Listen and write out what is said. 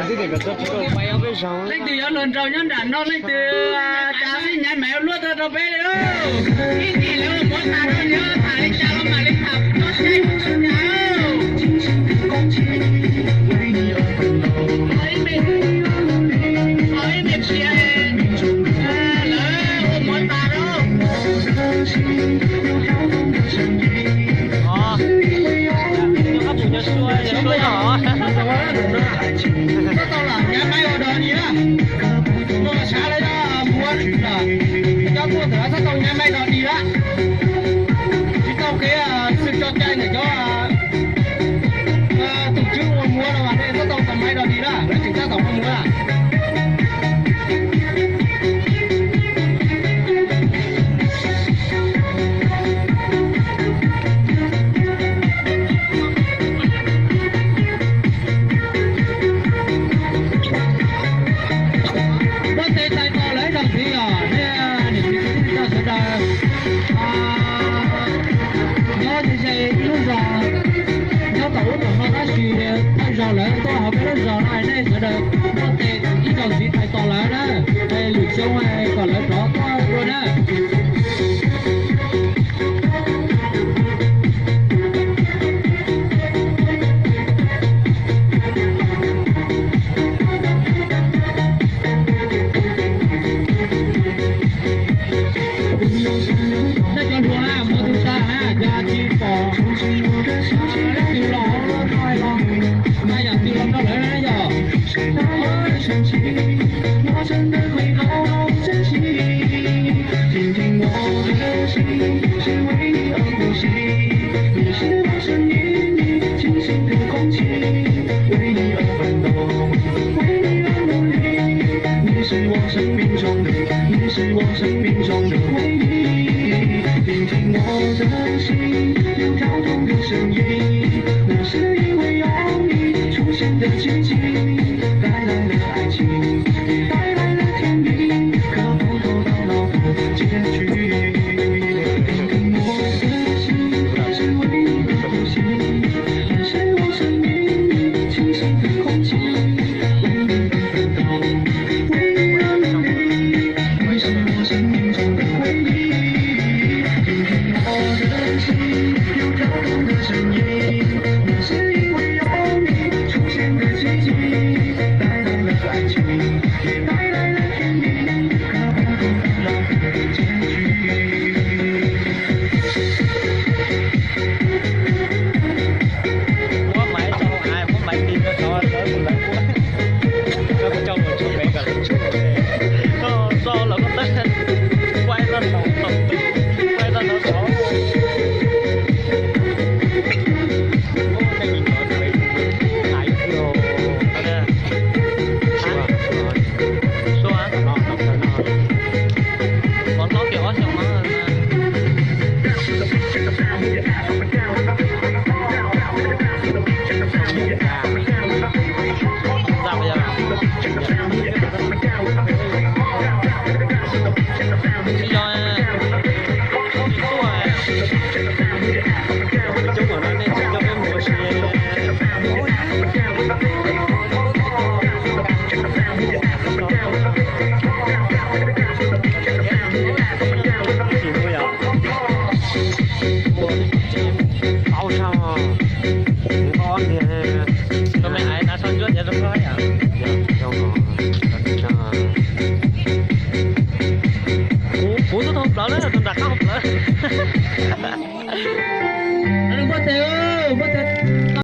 Leej twg yuav hluas nraug nyob nram no, leej twg cas xij nyav mais ua luaj tuaj rau peb li. Ib ntsis lawv ua muav tas rau nyob tham li cas los mam li tham tso cai mus xwb na. Ib me tsiav, lawv ua muav tas rau. Txhob tau lam nyav maib ua dog dig na. Tuaj los sav lawv muav lawm, cov tuaj ntawd txhob tau nyav maib dog dig na. Tsis tau kev xwm tso cai ntawm cov tus tswb ua muav no mas nej txhob tau tau maib dog dig na, lawv tseem tab tom ua muav na. Muab tes tais tos lawv ib zaug ntxiv os, nej niam txiv kwv tij neej tsa sawv daws. Nyob ze ze ib lub zos, nyob tom ub tom no tab sis thawj zaug lawv tuaj hauv peb lub zos no, nej sawv daws muab tes ib zaug ntxiv tais tos lawv na, lwm xyoo kom lawv rov tuaj dua na. Nej cov hluas na, muaj tus tag na, cas tsis pom leej twg los hauv no los, na yam twg los rau lawv na yom. Muab maiv tso, muab maiv tis rau cov lawv mus lawv ua, rau kuv coj mus tshuaj pem kom lawv tshuaj. Koj so lawv koj tab, quaj tag nrho, quaj tag nrho xov.